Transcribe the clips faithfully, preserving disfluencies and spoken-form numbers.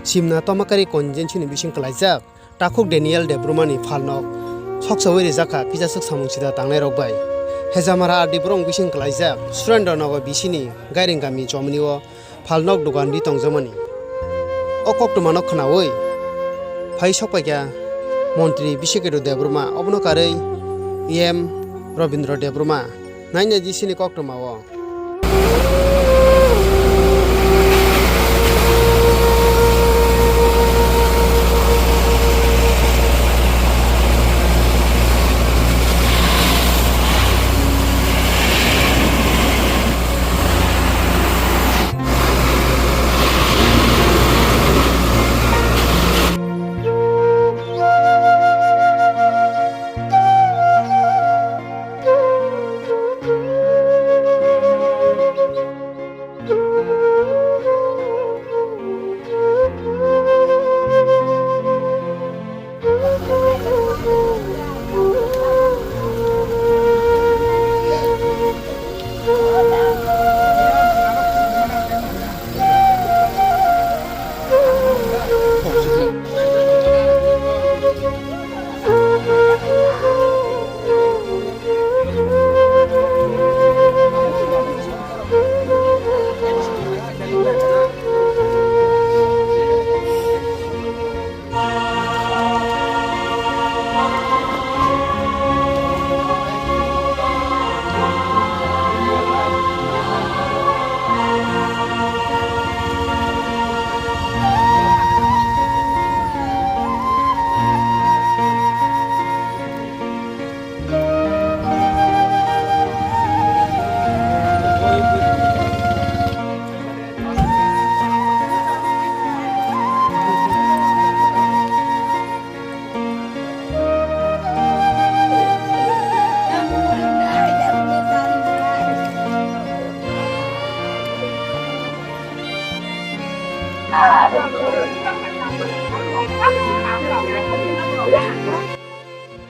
Simna Tomakari constituency ni bising kwlaijak takhuk Daniel Debbarma ni phalnok soksawi rijak kha kijaswk samung sida tangnai rok bai. Hejamara R D borok bising kwlaijak Surendra Nagar B C ni Gairing Gami chomni o phalnok dogan ri tongjakmani. O koktwmano khwnawi phai sokpaikha Montri Bisiketu Debbarma, obono karwi E M Robindra Debbarma. Naina di sini koktwma o.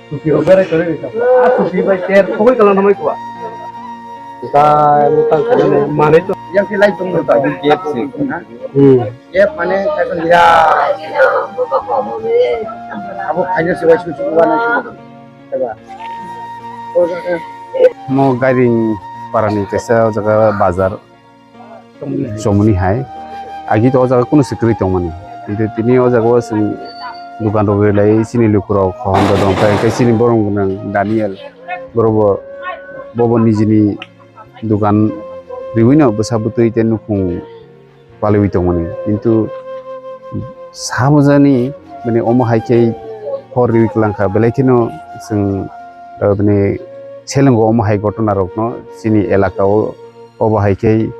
Chuti rok berai tori ri sabo. Ah, chuti bai ter thogwi kalan hamai kwa. Ta mutang kani mane to. Yang si lai tong ta. Gap si. Hmm. Gap mane kaisa ya. Abo khaina se bai su su wana su. Eba. Mo Gairing parani kaisa o jaga bazar. Chomoni hai. Agi to o jaga kunu se kwrwi tongmani. Kintu tini o jaga o chwng dukan rok rilai chini lukurok hohom rok tongkha, hwnkhe chini borom gwnang Daniel borok bo, bo bo nijini dukan riwino bwsa bwtwi tei nukhung paliwi tongmani. Kintu samajani, mane, omo hai khe hor riwi kwlangkha, belai kheno chwng, ah, mane, selengo omo hai ghotona rokno chini elaka o. Obo hai khe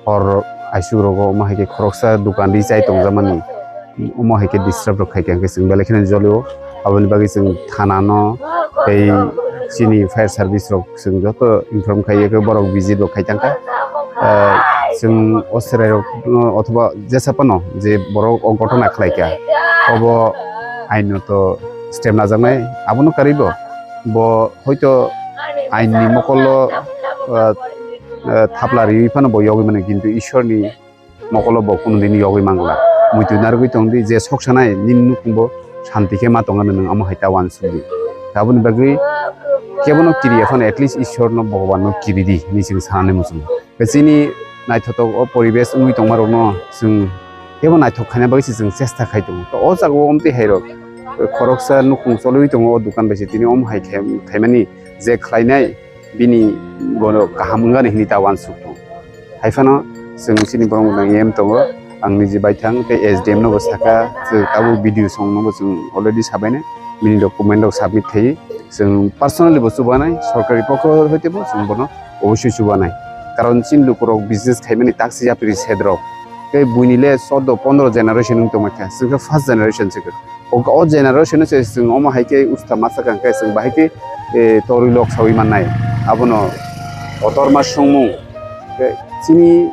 hor aisuk rogo omo hai khe khoroksa dukan ri chai tongjakmani, omo hai khe disturb rok khai khe, hwnkhe chwng belai kheno jolio. Aboni bagwi chwng thana no tei chini fire service rok chwng joto inform khai khe borok visit rok khai tangkha. Ah, chwng o chwrai rok no othoba jesa phano je borok o ghotona khlai kha, obo aino to step najaknai, abono karwi bo, bo hoito aini mokolo, ah, ah, thapla riwi phano bo yogwi mano, kintu Ishwarni mokolo bo kunu dini yogwi mangla. Muitu narwgwi tongdi, je sok sanai nini nukhungbo shanti khe ma tongano, nwng omo hai ta uansukdi. Aboni bagwi kebono kiriya phano at least Ishwarno, Bhagwanno kiridi hinwi chwng sanani muchungo. Chini naithotok o poribesh wngwi tongmarokno chwng teibo naithok khaina bagwi se chwng chesta khai tongo. To o jaga o omtwi hai rok khoroksa nukhung choliwi tongo, o dokan bai se tini omo hai khe-, khaimani je khlainai bini bono kaham wngani hinwi ta uansuk tongo. Hai phano chwng chini borok gwnang E M tongo, ang niji baithang tei S D M no bo sakha, chwng tabuk video song no bo chwng already sabainai, bini document rok submit khaiwi. Chwng personally bo chubanai, sorkari pokho hoite bo chwng bono obosoi chubanai. Karon chini lukurok business khaimani taksi yapri sedrok. Tei buini le chordo pondro generation wng tongma kha, chwng khe first generation se khe. O, o generation se chwng omo hai khe usta masa kang khe chwng bahai khe, eh, torwi lok sawi mannai. Abono kotorma swngmung. Tei chini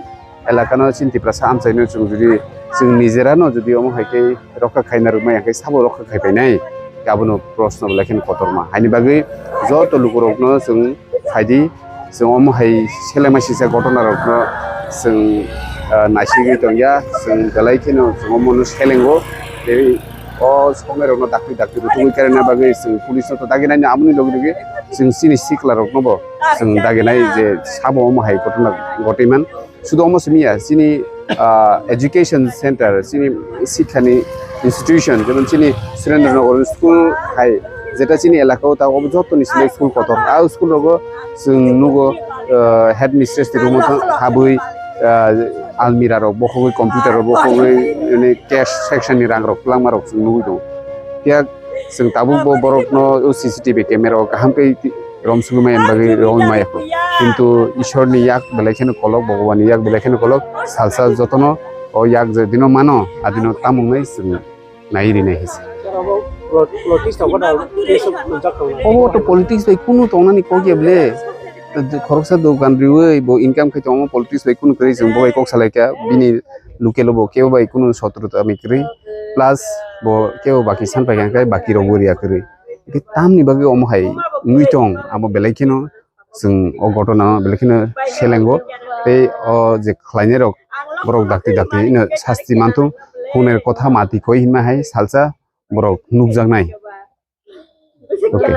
elakano chini Tiprasa amchaino chwng jodi chwng nijerano jodi omo hai khe rokha khaina rwmai, hwnkhe sabo rokha khai painai, abono proshno belai kheno kotorma. Haini bagwi joto lukurokno chwng phaidi, chwng omo hai selengma sisa ghotona rokno Chwng, ah, naisigwi tongya, chwng belai kheno chwng omono selengo. Tei o soknairokno dakti dakti rwtugwi karina bagwi chwng police no to daginai, amoni logi logi chwng chini siklaroknobo chwng daginai je sabo omo hai ghotona gotwiman. Sudo omo simi ya, chini, ah, education center, chini sikhani institution, jemon chini Surendra Nagar school hai, jeta chini elaka o ta obo joto ni simi school kotor. A school rogo chwng nugo, ah, headmistress ni room o habwi, ah, almirah rok bokhogwi, computer rok bokhogwi, ini cash section ni rang rok kwlangma rok chwng nugwi tongo. Phiya chwng tabuk bo borok no o C C T V camera o kaham khe romsugwi maya bagwi romwi maya kho. Kintu Ishwar ni yak belai kheno kolok, Bhagwan ni yak belai kheno kolok, salsa jotono o yak je dino mano, adino tamung nai chwng nai rinai hinse. Obo to politics bai kunu tongnani kok ya ble. Khoroksa dogan riwi bo income khai tongo, politics bai kunu kwrwi chwng bo bai kok salai kha, bini local o bo kebo bai kunu sotrota ami kwrwi, plus bo kebo baki san pai kha, hwnkhe baki rok bo riya kwrwi. Hwnkhe tamni bagwi omo hai wngwi tong, abo belai kheno chwng o ghotona no belai kheno selengo. Tei o je khlainai rok, borok dakti dakti ino sasti manthung, phungnai kotha mati koi hinma hai salsa borok nukjaknai. Okay.